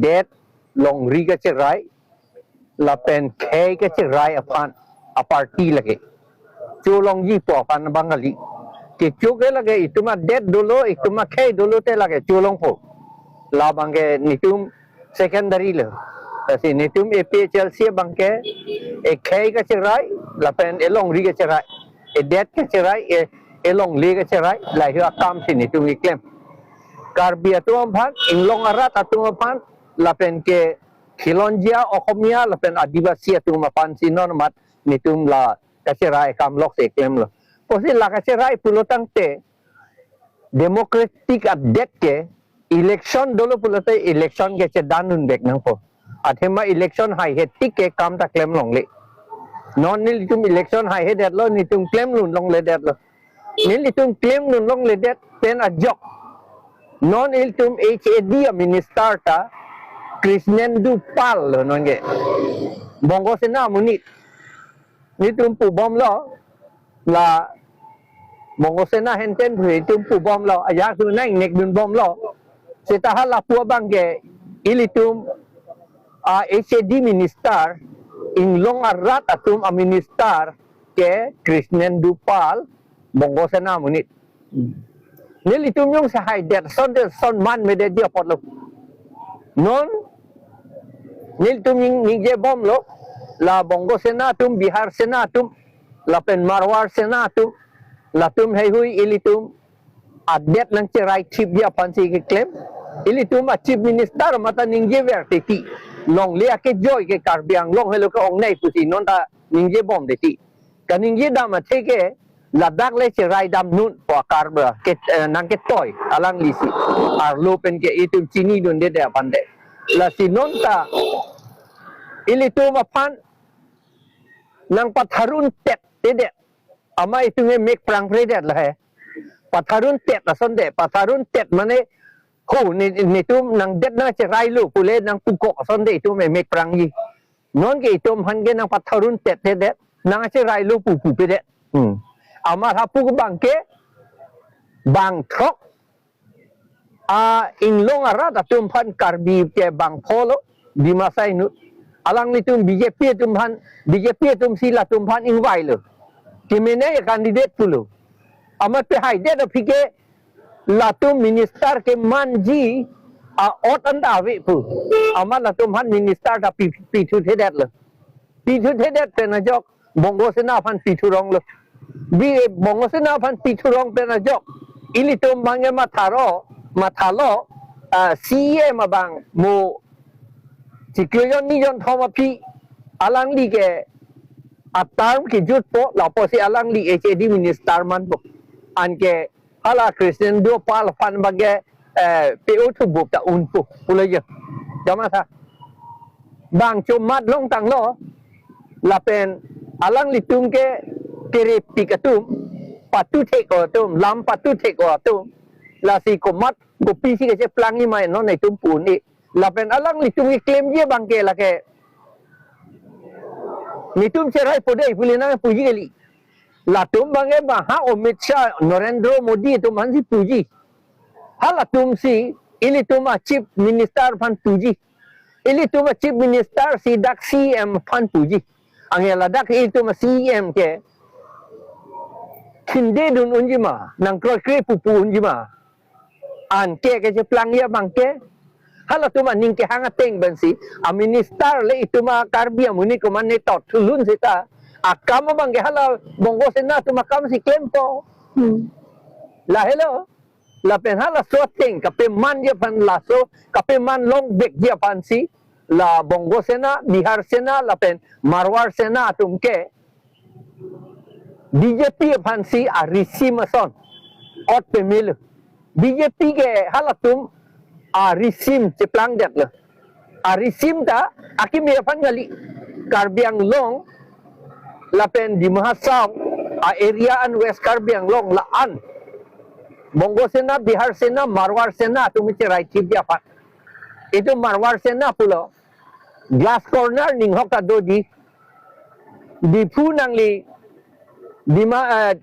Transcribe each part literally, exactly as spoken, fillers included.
det longri kacherai lapen khei kacherai aphan a-party lake cholongji pu aphan abang kali. Kecho ke lake itum adet dolo, itum akhei dolo te lake cholongpo. Labang ke netum secondary lo. Lasi netum A P H L C abang ke ekhei kacherai lapen elongri kacherai, edet kacherai, e elongle kacherai, lahei akam si netum keklem. Karbi atum aphan, inglong arat atum aphan, lapen ke Khilonjia Oxomiya lapen Adivasi atum aphan si non mat netum la kacherai akam lok si klemlo. Pusi la kacherai pulo tangte democratic adet ke election dolo pulote election ke chedan dunvek nangpo. Athema election haihe tik ke kam ta klem longle. Non nelitum election haihedetlo, netum klem dun longledetlo. Nelitum klem dun longledet pen ajok non ilitum H A D a-minister ta Krishnendu Pal lo non ke. Bongo Sena amonit. Netum pubomlo, la Bongo Sena henten pu itum pubomlo, ajahak thu nang-ingnek dunbomlo. Seta hala pu abang ke ilitum a-H A D minister, inglong arat atum a-minister ke Krishnendu Pal, Bongo Sena amonit. Nelitum jongsi haidet asonte son man medet dia apotlo. Non nelitum ning, ningjebomlo, la Bongo Sena atum, Bihar Sena atum, lapen Marwar Sena atum, latum heihui ilitum adet nangcherai thipji aphan si keklem. Ilitum a-chief minister mate ningjever titi. Longle akejoi ke Karbi Anglong helo ke-ongnei pusi non ta ningjebom titi. Kaningje dam athe ke ladak le cherai dam dun pu akar ba ke, eh, nangketoi alangli si. Arlo pen ke itum chini dunde de aphan de. Lasi non ta ilitum aphan nangpatharun tet te de. Amat itum emek prangpre det lahei. Patharun tet asonte, patharun tet mane ho ne, netum nangdet nangcherailo pule nangpukok asonte itum emek prangji. Non ke itum aphan ke nangpatharun tet te det, nangcherailo pu pupe det. Hmm. Amat hapu abang ke bang throk a-inglong arat atum aphan, Karbi ke bang pholo, Dimasa inut. Alanglitum B J P atum aphan, B J P atum si latum aphan ingvailo. Kemene candidate pulo. Amat pe haidet aphi ke latum minister kemanji a-ot anta ave pu. Amat latum aphan minister ta pi, pithuthedetlo. Pithuthedet pen ajok Bongo Sena aphan pithuronglo. Bi Bongo Sena aphan pithurong pen ajok ilitum abang ke matharo, mathalo, ah, C E M abang mo chiklo jon ni jon thom aphi alangli ke a-term kejutpo, lapusi alangli H A D minister manpo. Anke hala Krishnendu Pal aphan abang ke, eh, pe-o thubup ta unpo pulo je. Jama sa. Bang chomat longtanglo, lapen alanglitum ke kerepik atum, patu thek-o atum, lam patu thek-o atum, lasi komat kopisi kacheplang imai non itum pu-un-e. Lapen alanglitum keklemji abang ke lake netum cherai po dei pule nangpuji kali. Latum abang ke maha Amit Shah, Narendra Modi atum aphan si puji. Halatum si ilitum a-chief minister aphan puji. Ilitum a-chief minister si dak C E M aphan puji. Anke ladak ilitum a-C E M ke khinde dun unji ma, nangkroikre pupu unji ma. Anke kacheplang abang ke halatum aning kehang ateng pensi a-minister le itum a-Karbi amonit komat ne tot thulun seta akam abang ke hala Bongo Sena atum akam si klempo. Hmm. Lahelo, lapen halaso ateng kapemanji aphan, laso kapeman longvekji aphan si la Bongo Sena, Bihar Sena lapen Marwar Sena atum ke B J P aphan si arisim ason ot pemelo. B J P ke halatum arisim cheplangdetlo. Arisim ta akimi aphan kali. Karbi Anglong lapen Dima Hasao a-area an, West Karbi Anglong la-an Bongo Sena, Bihar Sena, Marwar Sena atum cherai thipji aphan. Itum Marwar Sena pulo glass corner ninghok ta doji. Diphu nangli Dima, eh,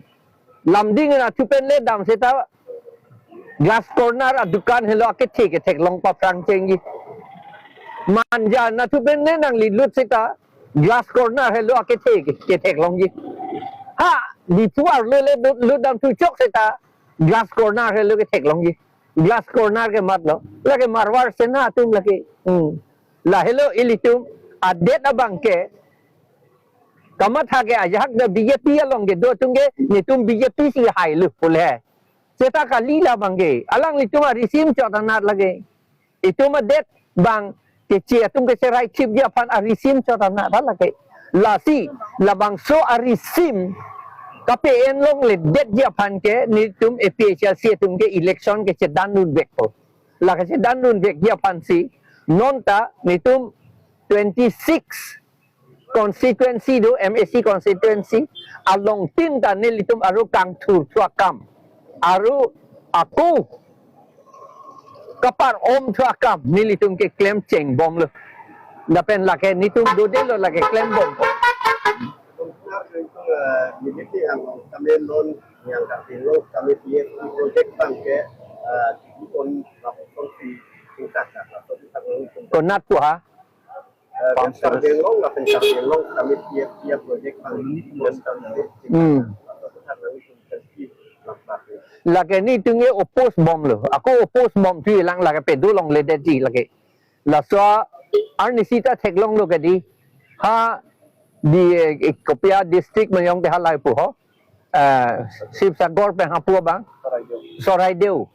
Lumding ra thupen le dam seta glass corner adukan helo akethe kethek long paphrang chengji. Manja nathu pen ne nangli lut seta glass corner helo akethe ke, ketheklongji. Ha, Diphu arlo le lut, lut damthu chok seta glass corner helo ketheklongji. Glass corner ke matlo. Lake Marwar Sena atum lake. Hmm. Lahelo ilitum adet abang ke kamatha ke ajahak da B J P along kedo atum ke netum B J P si hailo pule. Seta kali labang ke. Alanglitum arisim chot anat lake. Itum adet bang keche atum kecherai thipji aphan arisim chot anat lake. Lasi labangso arisim kape-en longledetji aphan ke netum A P H L C atum ke election kechedandunvekpo. La kechedandunvekji aphansi nonta netum twenty-six constituency do, M A C constituency along tin ta nelitum aro kangthurthu akam, aro ako kapar-omthu akam nelitum keklem chengbomlo. Lapen lake netum dodelo lake klembom. Immediately ang kami non yang kami lo kami P F P project bang ke, eh, di on lapor si tingkat na lapor tingkat lo itu. Konat pu ha? Eh, Karbi Anglong, lapen Karbi Anglong kami P F P project bang. Hmm. Lapor tingkat lo itu. Lake netum ke oppose bomlo. Ako oppose bomthulang lake pedo longledetji lake. Laso arnisi ta theklonglo kedi. Ha di, eh, kopi a district mayong te halai pu ho. Eh, Sibsagar pen hapu abang. Soraidew.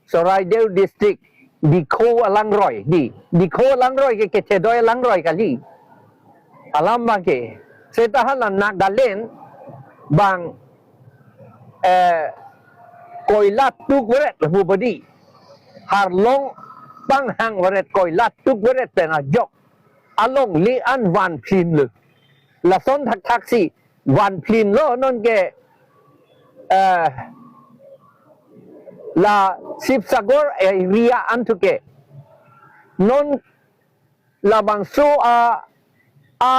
Soraidew district. Dikhu alangroi. Di. Dikhu alangroi ke kethedoi alangroi kali. Alam abang ke. Seta hala Nagaland bang, eh, koila tukveret lapu bodi. Harlong panghangveret koila tukveret pen ajok alongle an vanplinlo. Lason thakthaksi vanplinlo non ke, eh, la Sibsagar area an thu ke. Non labangso a, a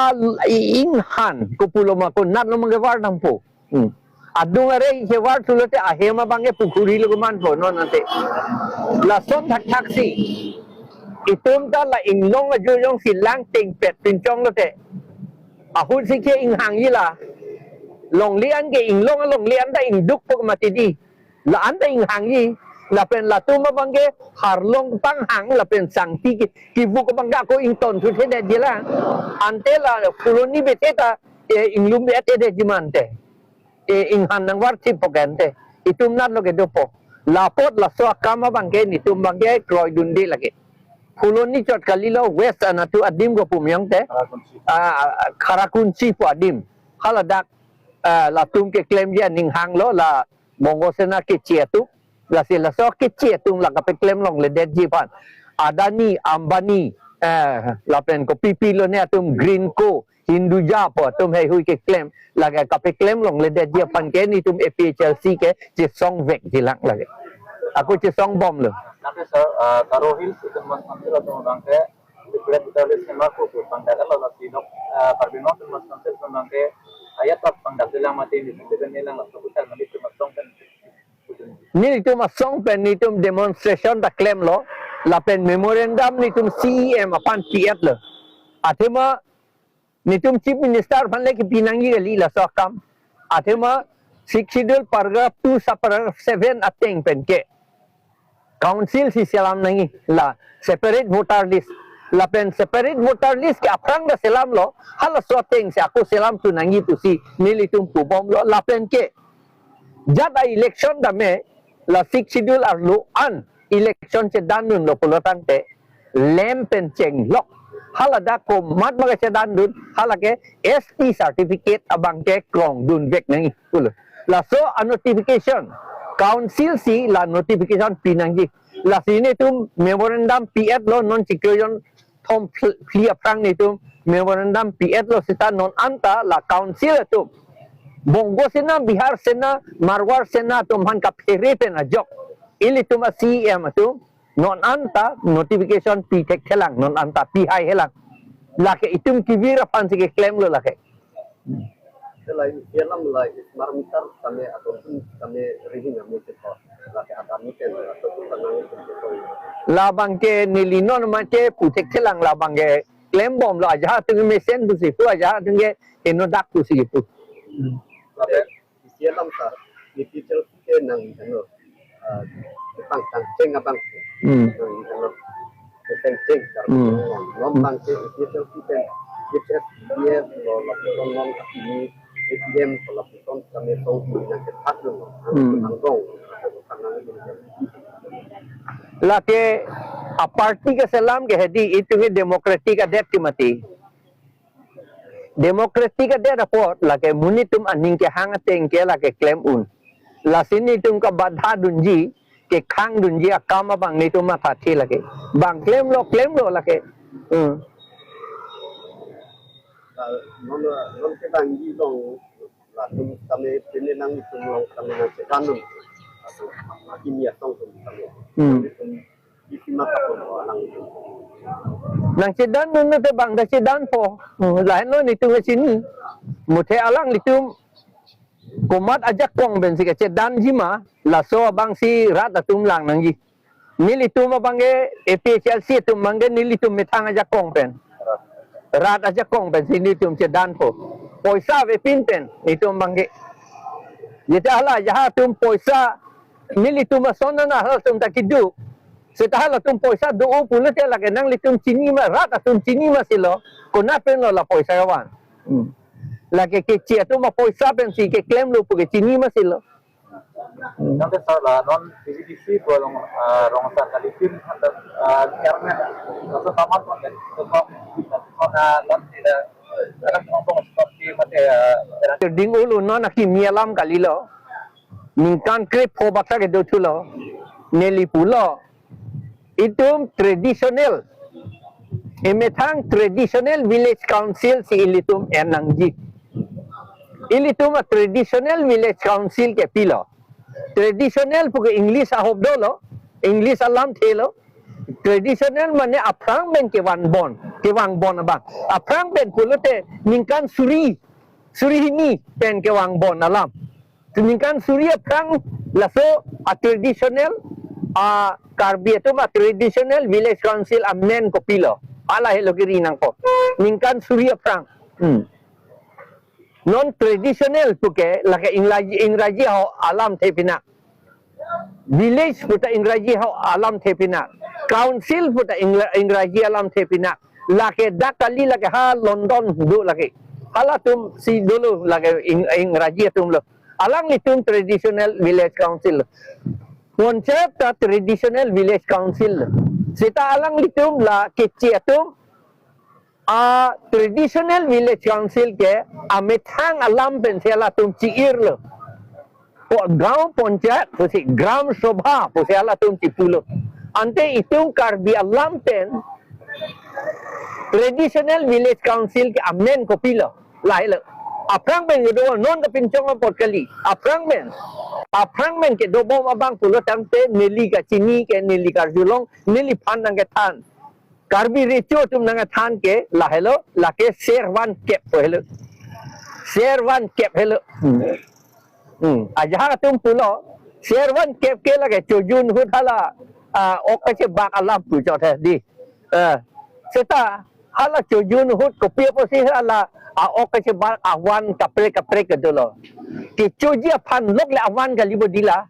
inghan kopulo ma konat lo ma kevar dampo. Hmm. Adung are kevarthulote ahem abang ke pukhuri lo kemanpo non ante. Lason thakthaksi. Itum ta la inglong ajujong si lang tingpet pinchonglote. Ahut si ke inghangji la. Longle an ke inglong longle an ta ingdukpo mati di. La-an ta inghangji, lapen latum abang ke harlong panghang lapen sangti ke, kivuk abang ke ako ingtonthuthedetji la. Ante la Phuloni bethe ta, eh, inglum bet-edetji mante. Eh, inghan nangvarthippo ke ante. Itum natlo kedopo. Lapot laso akam abang ke netum abang ke kroidunde lake. Phuloni chot kalilo West anatthu adim ko pu mayong te. Kharakunsi. Ah, ah, Kharakunsi pu adim. Haladak, ah, latum keklemji aning hanglo la Bongo Sena keche atum, lasi laso keche atum la kapeklem longledetji aphan. Adani, Ambani, eh, lapen kopi pilo ne atum Greenko, Hinduja pu atum heihui keklem, lake kapeklem longledetji aphan ke netum A P H L C ke chesongvekji lang lake. Ako chesongbomlo. Nanti sir, eh, Garo Hills Autonomous Council atum abang ke separate voter list kemat ko pangdak lo lasi nok, eh, Karbi Anglong Autonomous Council atum abang ke ayat tak pangdakjilang mati netum ke nelang laso putar nanti cuma song kan. Netum asong pen netum demonstration ta klemlo, lapen memorandum netum C E M aphan pi-etlo. Athema netum Chief Minister aphan le kipi nangji kali laso akam. Athema Sixth Schedule paragraph two subparagraph seven ateng pen ke Council si selam nangji la separate voter list. Lapen separate voter list ke aphrang ta selamlo, halaso ateng si ako selamthu nangji pusi nelitum pubomlo lapen ke jat a-election tame la Sixth Schedule arlo an election chedandunlo pulo tangte lem pen chenglok. Haladak komat ma kechedandun, halake S T certificate abang ke krongdunvek nangji pulo. Laso a-notification, Council si la notification pi nangji. Lasi netum memorandum pi-etlo non chikrojon thom phl-, phli aphrang netum memorandum pi-etlo seta non anta la Council atum Bongo Sena, Bihar Sena, Marwar Sena atum aphan kaphere pen ajok ilitum a-C E M atum non anta notification pi thekthelang, non anta pi haihelang. Lake itum kevir aphan si keklemlo lake. Lahei isi alam lahei smart meter tame adon tame rihing amu ke thor. Lake adami pen atum tanang itum ke thor. Labang ke neli non ma ke puthek chelang labang ke klembomlo, ajahak atum mesen pusi pu, ajahak atum ke henodak pusi pu. Lake isi alam ta, isi chel ke nang jano. Ah, tang tang cheng abang. Hmm. Nang jano. Tang cheng. Hmm. Non bang ke isi chel ke pen, H S D F lo lapuson non kini, A P M lo lapuson kami song ini nang ke thak dun. Hmm. Nang dong. Lake a party keselam ke hedi, itum ke democratic adet ke mati. Democratic adet apot lake monit atum aning kehang ateng ke lake klem un. Lasi nelitum kabadha dunji, kekhang dunji akam abang nelitum mathathe lake. Bang klemlo, klemlo lake. Hmm. Ah, non, non kedangji dong, latum kami pini nang itum long kami nang chedan dun. Latum, akimi asong tum kami. Hmm. Itum isi mata pun alang itum. Nang chedan dun te bang ta chedanpo. Hmm, lahenlo nelitum chini. Muthe alanglitum komat ajakong pensi kechedanji ma, laso abangsi rat atum lang nangji. Nelitum abang ke A P H L C atum abang ke nelitum methang ajakong pen. Rat ajakong pensi nelitum chedanpo. Poisa avepin pen nelitum abang ke. Jeta hala ajahak atum poisa nelitum ason na halatum ta kedo. Seta halatum poisa do-o pulote lake nanglitum chini ma, rat atum chini ma silo. Konat penlo la poisa kevan. Hmm. Lake keche atum apoisa pensi keklemlo pu ke chini ma silo. Hmm. Nang ke sar la non P V D C ko long, ah, rong sar kali tin handak, ah, chairman. Laso samat kon den. Ko kon, kon, ah, lon tidak. Anak nongkrong seperti mate, ah, Ding ulu non akimi alam kalilo. Ningkan krepho baksa kedo thulo. Neli pulo. Itum traditional, emethang traditional village council si ilitum en nangji. Ilitum a traditional village council ke pilo. Traditional pu ke English ahop dolo, English alamthe lo. Traditional mane aphrang pen kevangbom, kevangbom abang. Aphrang pen pulote ningkan suri, suri hini pen kevangbom alam. Ningkan suri aphrang laso a traditional, a Karbi atum a traditional village council amen kopilo. Hala helo kiri nangpo. Ningkan suri aphrang. Hmm. Non traditional pu ke lake Ingraji, Ingraji ho alamthe pinak. Village pu ta Ingraji ho alamthe pinak. Council pu ta Ingra-, Ingraji alamthe pinak. Lake dak kali lake ha London do lake. Halatum si dolo lake Ing-, Ingraji atum lo. Alanglitum traditional village council. Panchayat ta traditional village council. Seta alanglitum la keche atum a traditional village council ke amethang alam pensi halatum chi-irlo. Ko gaon panchayat pusi gram sabha pusi halatum chipulo. Ante itum Karbi alam pen traditional village council ke amen kopilo. Lahelo. Aphrang pen kedo non kapinchong apot kali. Aphrang pen. Aphrang pen kedobom abang pulo tangte neli kachini ke neli karjulong neliphan nangkethan. Karbi recho atum nangkethan ke lahelo, lake ser van kep helo. Ser van kep helo. Hmm. Hmm. Ajahak atum pulo, ser van kep ke lake chojun ahut hala, ah, ok kachebak alam pu chot he di. Eh, seta hala chojun ahut kopi apotsi hala, ah, ok kachebak avan kaprek kaprek kedolo. Kechoji aphan lok le avan kali bodi la.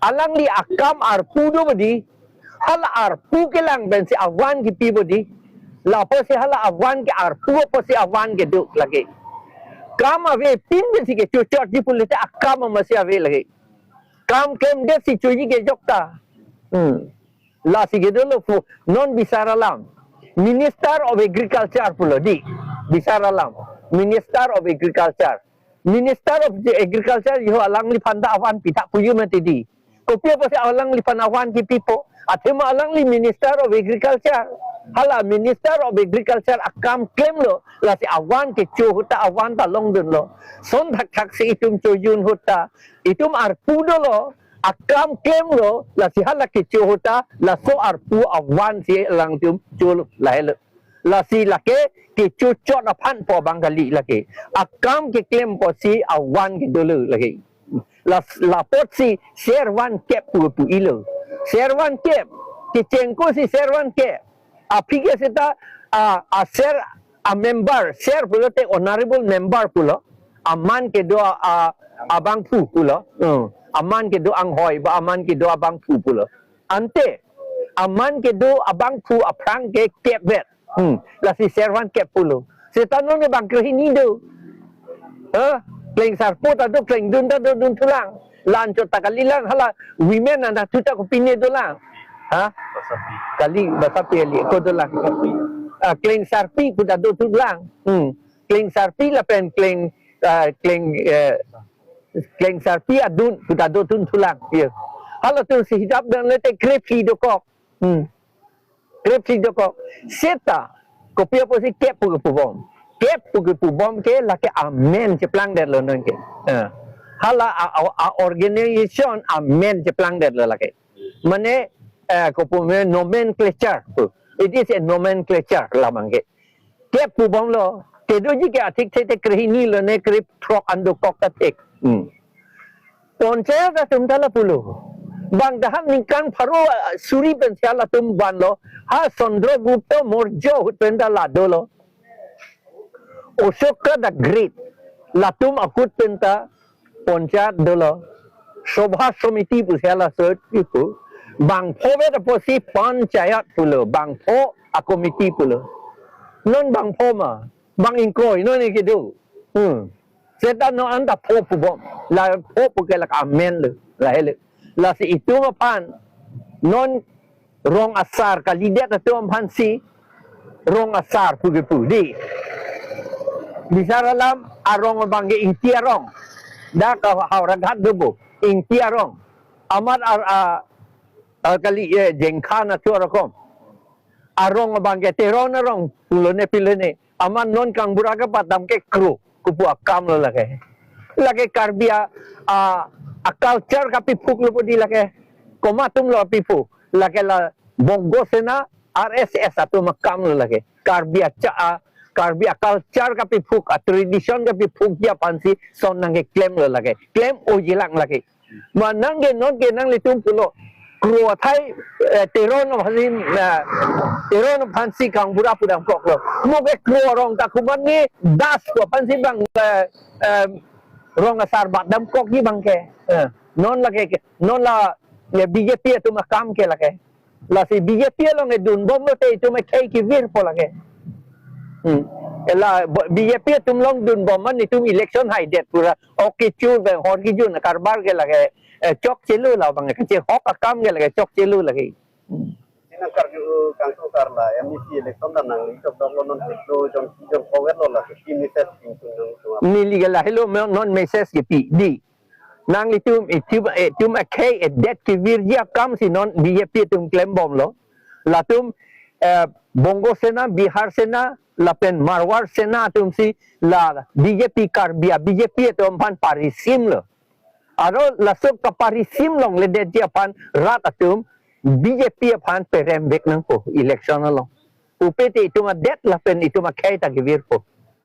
Alangli akam arpu do bodi. Hala arpu kelang pensi avan kipi bodi. Lapusi hala avan ke arpu pusi avan kedo lake. Kam avepin pensi kechochotji pulote akam amatsi ave lake. Kam klemdetsi choji kejok ta. Hmm. Lasi kedolo pu non bisar alam. Minister of Agriculture pulo di. Bisar alam. Minister of Agriculture. Minister of the Agriculture jo alangliphan ta avan pithak puji mati di. Kopi apotsi alangliphan avan kipipo. Athema alangli Minister of Agriculture. Hala Minister of Agriculture akam klemlo. Lasi avan kecho ahut ta avan ta longdunlo. Son thakthak si itum chojun ahut ta. Itum arpu dolo. Akam klemlo. Lasi hala kecho ahut ta. Laso arpu avan si alangtum cholo lahelo. Lasi lake kechochot aphan pu abang kali lake. Akam keklem pusi avan kedolo lake. La, lapotsi ser van kep pu pu-ilo. Ser van kep. Kechengko si ser van kep. Aphi ke seta a, a ser a member, ser pulote honorable member pulo. Aman kedo a, a abangphu pulo. Hmm. Aman kedo anghoi ba aman kedo abangphu pulo. Ante aman kedo abangphu aphrang ke kep vet. Hmm. Lasi ser van kep pulo. Seta non ke bang krehini do. Ha? Klengsarpo ta do, klengdun ta do, dunthulang. La-anchot ta kalilang, hala women anta thu ta kopine dolang. Ha? Kali, basapi kali, ko dolang. Ah, klengsarpi pu ta dothulang. Hmm. Klengsarpi lapen kleng, ah, kleng, eh, klengsarpi adun pu ta dodunthulang. Ye. Halatum si hidap dan lete krephi dokok. Hmm. Krephi dokok. Seta kopi apotsi kep pu kepubom. Kep pu kepubom ke lake amen cheplangdetlo non ke. Eh. Hala a, a, a organization amen cheplangdetlo lake. Mane, eh, kopi me nomenclature pu. It is a nomenclature labang ke. Kep pubomlo. Kedoji ke athik thete krehini lone krepthrok an dokok ta thik. Hmm. Panchayat atum ta lapulo. Bang dahak ningkan pharo, ah, suri pensi halatum vanlo. Ha Chandragupta Maurya ahut pen ta la dolo. Ashoka the Great. Latum ahut pen ta panchayat dolo. Sabha Samiti pusi hala sot ipu. Bangpho vet apotsi panchayat pulo. Bangpho a committee pulo. Non bangpho ma. Bang ingkoi non ke do. Hmm. Seta non anta pho pubom. La pho pu ke lake amen lo. Lahelo. Lasi itum aphan non rong asar kalidet atum aphansi rong asar pu kepu di. Bisar alam arong abang ke Ingti arong. Dak Howraghat dobo. Ingti arong. Amat ar a, a kali, eh, Jengkhan atur akom. Arong abang ke Teron arong pulone pilone. Amat non kangbura kepadam ke kro. Kopu akam lo lake. Lake Karbi a, a, a culture kapiphuklo pu di lake. Komat atum lo piphuk. Lake la Bongo Sena, R S S atum akam lo lake. Karbi acha a, Karbi a culture kapiphuk, a tradition kapiphukji aphansi son nangkeklemlo lake. Klem-ojilang lake. Ma nang ke non ke nanglitum pulo. Kro athai, eh, Teron aphansi, eh, Teron aphansi kangbura pudamkoklo. Mo ke kro arong ta komat ni Das pu aphansi bang, eh, eh, rong asar bat damkokji bang ke. Eh, non lake ke, non la, eh, B J P atum akam ke lake. Lasi B J P along edunbomlo te itum akhei kevirpo lake. Hmm. Ela bo-, B J P atum along dunbom man itum election haidet pura. Ok kechur bang hor kejun karbar ke lake, eh, chokchelo labang ke chehok akam ke lake chokchelo lake. Hmm. Nangkarju kangtung karla M D C election dan nangli chokdoklo non sitlo jon jon power lo la fifty meters tingtung nang tung. Neli ke lahelo me-, non message kepi di. Nanglitum itum, itum akhei edet kevirji akam si non B J P atum klembomlo. Latum, eh, Bongo Sena, Bihar Sena, lapen Marwar Sena atumsi la B J P Karbi a B J P atum aphan parisimlo. Aro laso kaparisim longledetji aphan rat atum B J P aphan peremvek nangpo election along. Pupe te itum adet lapen itum akhei ta kevirpo.